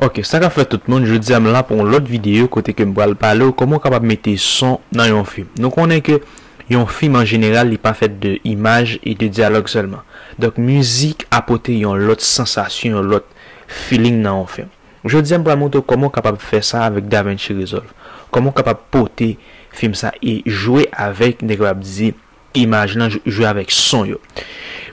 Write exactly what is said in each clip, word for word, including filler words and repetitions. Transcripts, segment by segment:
Ok, sa k ap fèt tout moun, jodi a m la pou yon lòt videyo kote ke m pral pale w kòman w kapab mete son nan yon fim. Nou konnen ke yon fim an jeneral li pa fèt de imaj e de dyalòg sèlman. Donk mizik apote yon lòt sansasyon, yon lòt feeling nan yon fim. Jodi a m pral montre w kòman w kapab fè sa avèk DaVinci Resolve. Kòman w kapab pote fim sa e jwe avèk, n te kapab di, imaj lan, jwe avèk son yo.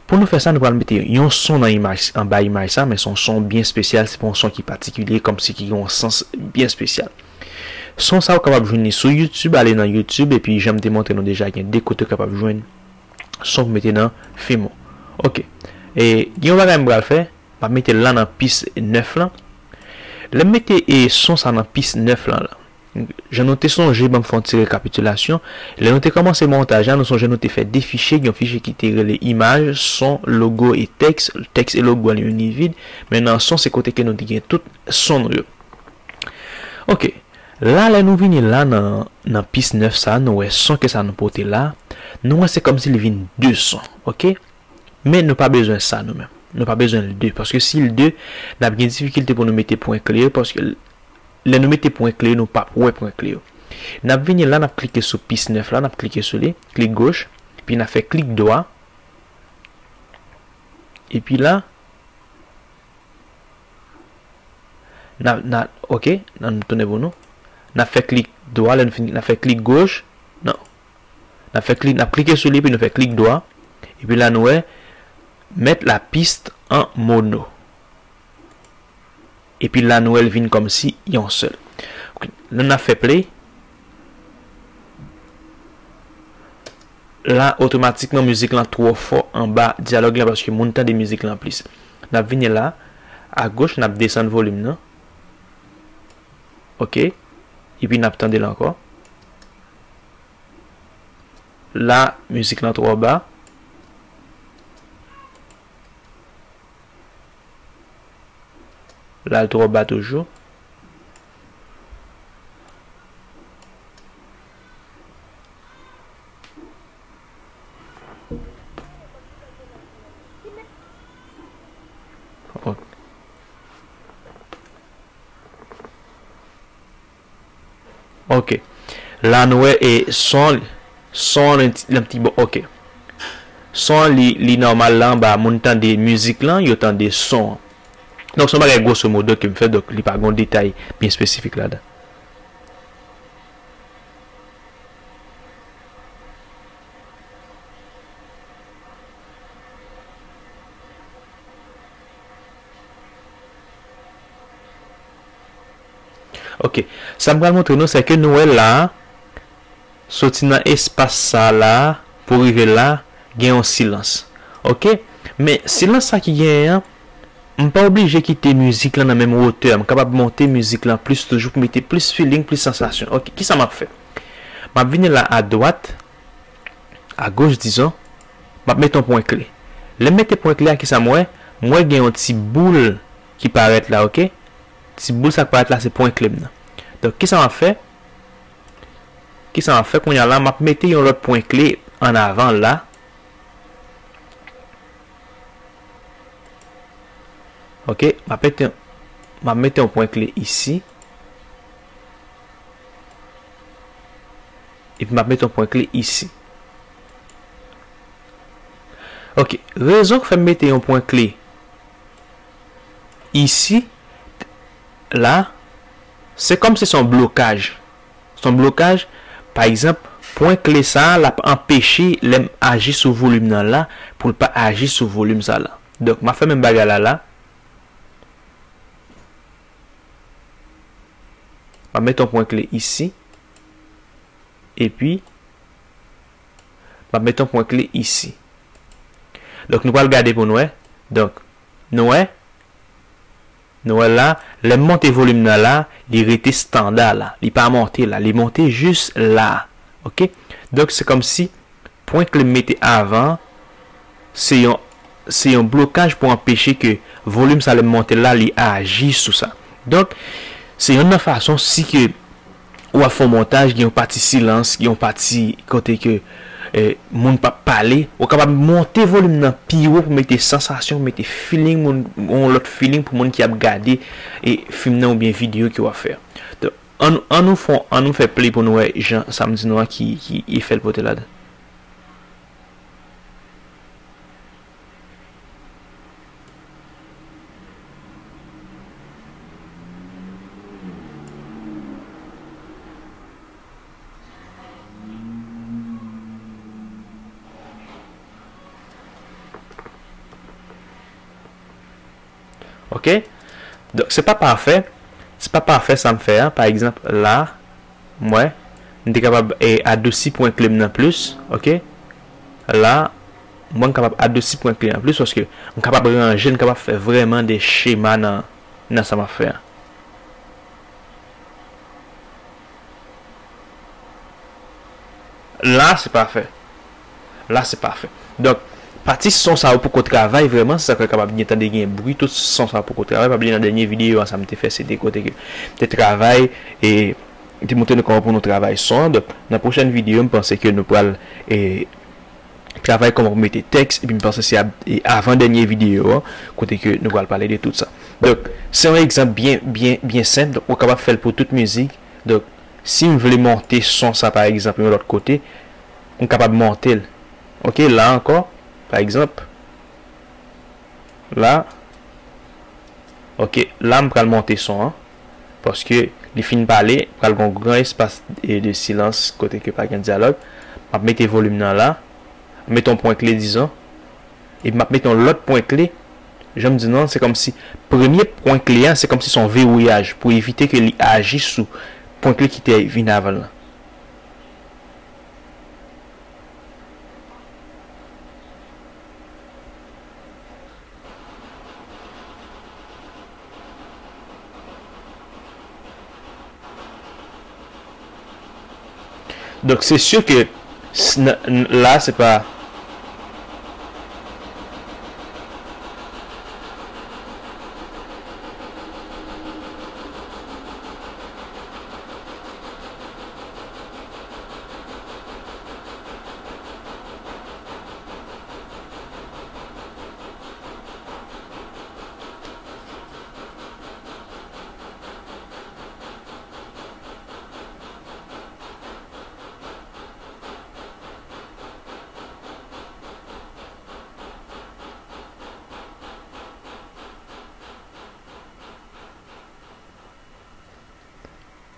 Pou nou fè sa, nou pral mete yon son nan imaj, anba imaj sa, men se yon son byen espesyal, se pa yon son ki patikilye, kòmsi ki gen yon sans byen espesyal. Son sa ou kapab jwenn li sou YouTube, ale nan YouTube, epi jan m te montre nou deja, gen de kote ou kapab jwenn son pou mete nan fim ou. Ok. E gen yon bagay m pral fè, m ap mete l la nan pis nèf lan. Lè m mete e son sa nan pis nèf lan la, jan nou te sonje, ban m fè yon ti rekapitilasyon. Lè nou te kòmanse montaj la, nou sonje nou te fè de fichye, gen yon fichye ki te rele imaj, son, logo e tèks. Tèks e logo a li menm li vid, men nan son se kote ke nou te gen tout son nou yo. Ok. La, lè nou vini la nan, nan pis nèf sa, nou wè son ke sa nou pote la. Nou wè se kòmsi li vin de son, ok? Men nou pa bezwen sa nou menm. Nou pa bezwen l de, paske si l de, n ap gen difikilte pou nou mete pwen kle yo, paske l-, lè nou mete pwen kle yo, nou p ap wè pwen kle yo. N ap vini la, n ap klike sou pis nèf la, n ap klike sou li, klik goch, epi n ap fè klik dwa. Epi la, n ap, n ap, ok, n ap tounen pou nou. N ap fè klik dwa, lè nou fini, n ap fè klik goch. Non. N ap fè klik, n ap klike sou li, epi nou fè klik dwa. Epi la, nou wè, mettre la piste en mono. Epi la, nou wè l vin kòmsi yon sèl. Ok. Lè n ap fè play, la, otomatikman, mizik lan twò fò anba dyalòg lan, paske moun tande mizik lan plis. N ap vini la, agoch, n ap desann volim nan. Ok. Epi n ap tande l ankò. La, mizik lan twò ba. La, l twò ba toujou. Ok. Ok. La nou wè e son, son an ti, yon ti bon. Ok. Son an li, li nòmal la anba, moun tande mizik lan, yo tande son an. Donk se yon bagay grosso modo ke m fè, donk li pa gen yon detay byen espesifik ladan. Ok. Sa m pral montre nou, se ke nou wè la, soti nan espas sa la, pou rive la, gen yon silans. Ok? Men silans sa ki genyen an, m pa oblije kite mizik lan nan menm wotè. M kapab monte mizik lan plis toujou pou mete plis feeling, plis sansasyon. Ok, kisa m ap fè? M ap vini la adwat, agoch, dizon, m ap mete yon pwen kle. Lè m mete pwen kle a, kisa m wè? M wè gen yon ti boul ki parèt la, ok? Ti boul sa k parèt la, se pwen kle m nan. Donk, kisa m ap fè? Kisa m ap fè kounye a la? M ap mete yon lòt pwen kle an avan la. Ok, m ap mete, m ap mete yon pwen kle isi. Epi m ap mete yon pwen kle isi. Ok, rezon k fè m mete yon pwen kle isi, la, se kòmsi se yon blokaj. Se yon blokaj, pa egzanp, pwen kle sa a, l ap anpeche lè m aji sou volim nan la, pou l pa aji sou volim sa la. Donk, m ap fè menm bagay la la. M ap mete yon pwen kle isi. Epi, m ap mete yon pwen kle isi. Donk, nou pral gade pou nou wè. Donk, nou wè. Nou wè la, lè m monte volim nan la, li rete estanda la. Li pa monte la. Li monte jis la. Ok? Donk, se kòmsi pwen kle m mete avan, se yon, se yon blokaj pou anpeche ke volim sa lè m monte l la, li aji sou sa. Donk, se yonn nan fason si ke w ap fè yon montaj, gen yon pati silans, gen yon pati kote ke e, moun p ap pale, ou kapab monte volim nan pi wo pou mete sansasyon, pou mete feeling, moun, yon lòt feeling pou moun ki ap gade, e, fim nan oubyen videyo ke w ap fè. Donk, ann, ann nou fè, ann nou fè play pou nou wè jan sa m di nou an ki, ki efè l pote ladan. Ok? Donk, se pa pafè. Se pa pafè sa m fè a. Pa egzanp, la, m wè, m te kapab, e, adousi pwen kle m nan plis. Ok? La, mwen, m kapab adousi pwen kle an plis paske m kapab ranje, m kapab fè vrèman de chema nan, nan sa m ap fè a. La, se pafè. La, se pafè. Donk, pati son sa yo poko travay vrèman, se sa k fè kapab gen tande gen bri, tout son sa yo poko travay. Pa bliye nan dènye videyo a, sa m te fè, se te kote ke m te travay e m te montre nou kòman pou nou travay son an. Donk, nan pwochèn videyo, m panse ke nou pral, e, travay kòman pou mete tèks, epi m panse se ap, e, avan dènye videyo an, kote ke nou pral pale de tout sa. Donk, se yon egzanp byen, byen, byen senp. Donk, ou kapab fè l pou tout mizik. Donk, si m vle monte son sa, pa egzanp, yon lòt kote, m kapab monte l. Ok, la ankò, pa egzanp, la, ok, la, m pral monte son an, paske li fin pale, pral gen yon gran espas, e, de silans, kote ke pa gen dyalòg. M ap mete volim nan la, m ap mete yon pwen kle, dizon, epi m ap mete yon lòt pwen kle. Jan m di nou an, se kòmsi premye pwen kle a, se kòmsi se yon vewouyaj pou evite ke li aji sou pwen kle ki te vin avan l lan. Donk, se si ke s-, n-, n-, la, se pa.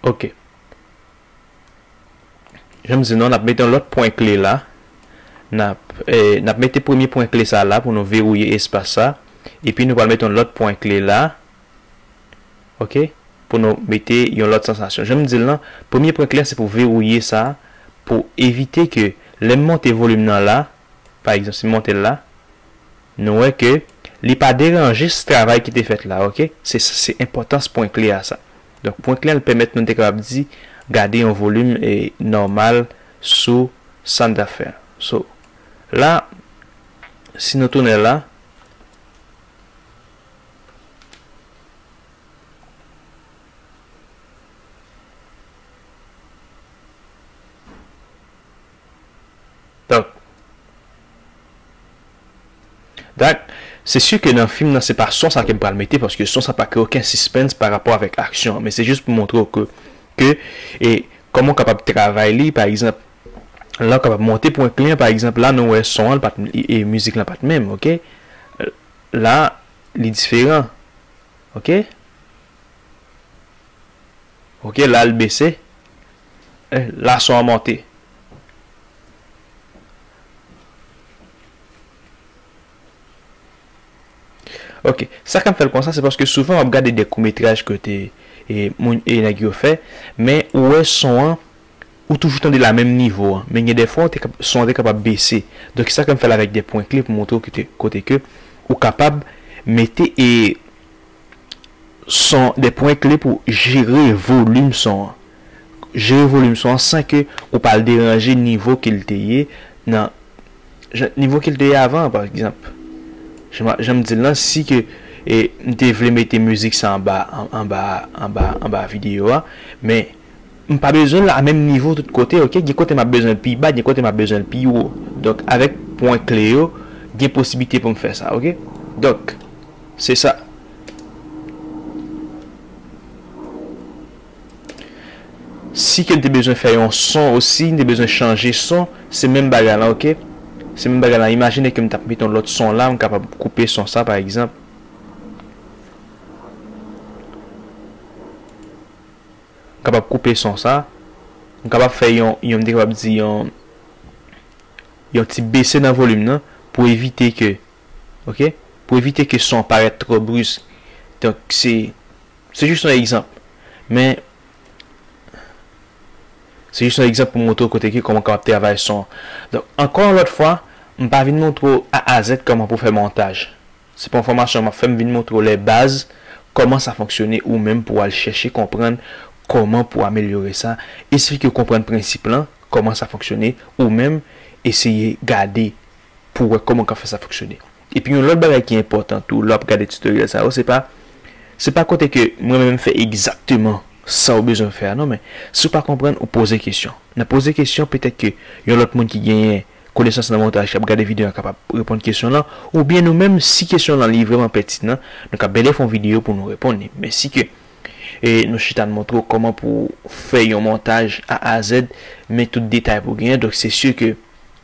Ok. Jan m di nou an, n ap mete yon lòt pwen kle la. N ap, eh, n ap mete premye pwen kle sa la pou nou verouye espas sa. Epi nou pral mete yon lòt pwen kle la. Ok? Pou nou mete yon lòt sansasyon. Jan m di l lan, premye pwen kle a se pou verouye sa, pou evite ke lè m monte volim nan la, pa egzanp, si m monte l la, nou wè ke li pa deranje travay ki te fèt la, ok? Se, se enpòtans pwen kle a sa. Donk, pwen kle a, l pèmèt nou te kapab di, gade yon volim, e, nòmal sou sa n t ap fè a. So, la, si nou tounen la, Donk, dak, se si ke nan fim nan, se pa son sa ke m pral mete, paske son sa pa kreye okenn sispens pa rapò avèk aksyon an, men se jis pou montre w ke, ke, e, kòman w kapab travay li, pa egzanp, la w kapab monte pwen kle an, pa egzanp, la nou wè son an, l pa t, e, e mizik lan pa t menm, ok? La, li diferan, ok? Ok, la l bese. Eh, la son an monte. Ok, sa k ap fè l konsa, se paske souvan w ap gade de kout metraj kote, e, moun, e, nèg yo fè, men ou wè son an, ou toujou tande l a menm nivo an. Men gen de fwa, ou te kap-, son an te kapab bese. Donk, sa k ap fè l avèk de pwen kle pou montre w kote, kote ke ou kapab mete, e, son, de pwen kle pou jere volim son an. Jere volim son an san ke ou pa al deranje nivo ke l te ye nan, jan, nivo ke l te ye avan an, pa egzanp. Jan m, jan m di l lan, si ke, e, m te vle mete mizik sa anba, an, anba, anba, anba videyo a, men M pa bezwen l a menm nivo tout kote, oke? Gen kote m ap bezwen l pi ba, gen kote m ap bezwen l pi wo. Donk, avèk pwen kle yo, gen posiblite pou m fè sa, oke? Donk, se sa. Si ke n te bezwen fè yon son osi, n te bezwen chanje son, se menm bagay la, oke? Se menm bagay la. Imajine ke m t ap mete yon lòt son la, m kapab koupe son sa, pa egzanp. M kapab koupe son sa. M kapab fè yon, yon, m te kapab di yon, yon ti bese nan volim nan pou evite ke, oke? Pou evite ke son parèt twò bris. Donk, se, se jis yon egzanp. Men, se jis yon egzanp pou montre w kote ke kòman w kapab travay son. Donk, ankò yon lòt fwa, m pa vin montre w A a Z kòman pou fè montaj. Se pa yon fòmasyon m ap fè, m vin montre w lè baz, kòman sa fonksyone ou menm pou w al chèche konprann kòman pou w amelyore sa, esplike w konprann prensip lan, kòman sa fonksyone, ou menm eseye gade pou w wè kòman w ka fè sa fonksyone. Epi yon lòt bagay ki enpòtan tou, lè w ap gade tutorial sa yo, se pa, se pa kote ke mwen menm m fè egzakteman sa w bezwen fè a, non, men si w pa konprann, ou poze kesyon. Nan poze kesyon, petèt ke yon lòt moun ki genyen konesans nan montaj k ap gade videyo a kapab reponn kesyon lan, oubyen nou menm, si kesyon lan li vrèman pètinan, nou ka bèlè fè yon videyo pou nou reponn li. Men si ke, e, nou chita n montre w kòman pou fè yon montaj A a Z, men tout detay pou genyen, donk se si ke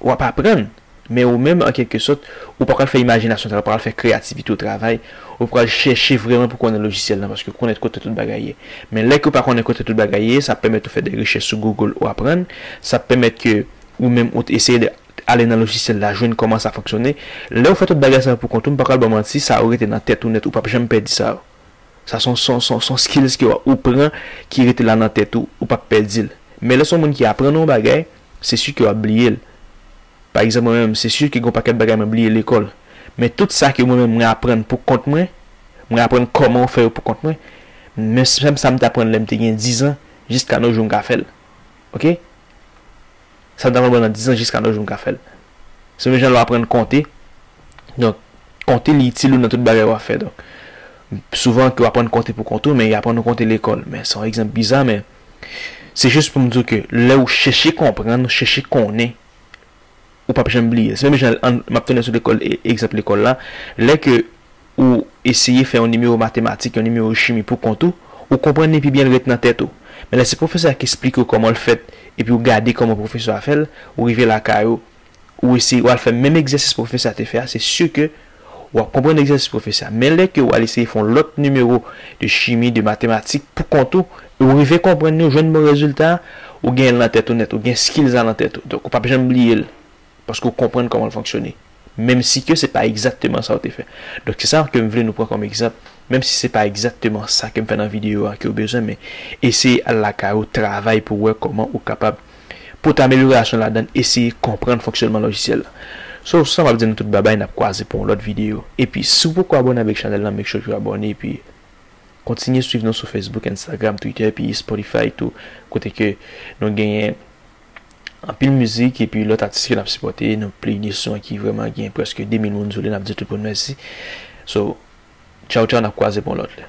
w ap aprann. Men ou menm, an kèlkesòt, ou pa pral fè imajinasyon travay, ou pa pral fè kreyativite w travay, ou pral chèche vrèman pou konnen lojisyèl lan, paske ou konnen kote tout bagay ye. Men lè ke w pa konnen kote tout bagay ye, sa ap pèmèt ou fè de rechèch sou Google, ou aprann, sa ap pèmèt ke ou menm ou eseye ale nan lojisyèl la, jwenn kòman sa fonksyone. Lè w fè tout bagay sa yo pou kont ou, m pa pral ba w manti, sa yo rete nan tèt ou nèt, ou p ap janm pèdi sa yo. Sa se yon, se yon, se yon, se yon skills ke w, ou pran, ki rete la nan tèt ou, ou p ap pèdi l. Men lè se yon moun ki aprann ou yon bagay, se si ke w ap bliye l. Pa egzanp, mwen menm, se si ke gen yon pakèt bagay mwen bliye lekòl. Men tout sa ke mwen menm mwen aprann pou kont mwen, mwen aprann kòman fè yo pou kont mwen, men menm sa m te aprann lè m te gen diz an, jiska nos jours m ka fè l. Oke? Sa m t aprann pandan diz an jiska nos jours m ka fè l. Se menm jan lè w aprann konte. Donk, konte li itil ou nan tout bagay w ap fè. Donk, souvan ke w aprann konte pou kont ou, men y aprann ou konte lekòl. Men se yon egzanp biza, men se jis pou m di w ke lè w chèche konprann, ou chèche konnen, ou p ap janm bliye. Se menm jan an, m ap tounen sou lekòl, e, egzanp lekòl la. Lè ke ou eseye fè yon nimewo matematik, yon nimewo chimi pou kont ou, ou konprann li pi byen, l ret nan tèt ou. Men lè se pwofesè a ki esplike w kòman l fèt, epi w gade kòman pwofesè a fè l, ou rive lakay ou, ou eseye, w al fè menm egzèsis pwofesè a te fè a, se si ke w ap konprann egzèsis pwofesè a. Men lè ke w al eseye fè yon lòt nimewo de chimi, de matematik pou kont ou, e w rive konprann li, w jwenn bon rezilta, ou genyen l nan tèt ou nèt, ou gen skills la nan tèt ou. Donk, ou p ap janm bliye l. Paske w konprann kòman l fonksyone. Menm si ke se pa egzakteman sa w te fè. Donk, se sa ke m vle nou pran kòm egzanp. Menm si se pa egzakteman sa ke m fè nan videyo a ke w bezwen, men eseye al lakay ou, travay pou w wè kòman ou kapab pote amelyorasyon ladan l, eseye konprann fonksyònman lojisyèl la. So, sa m ap di nou tout babay, n ap kwaze pou yon lòt videyo. Epi, si w poko abòne avèk chanèl lan, make sure ke w abòne, epi kontinye swiv nou sou Facebook, Instagram, Twitter, epi Spotify tou, kote ke nou genyen anpil mizik epi lòt atis ke n ap sipòte, nou playlist yo ki vrèman gen prèske de mil moun sou li, n ap di tout moun mèsi. So, tchaw tchaw, n ap kwaze pou yon lòt lè.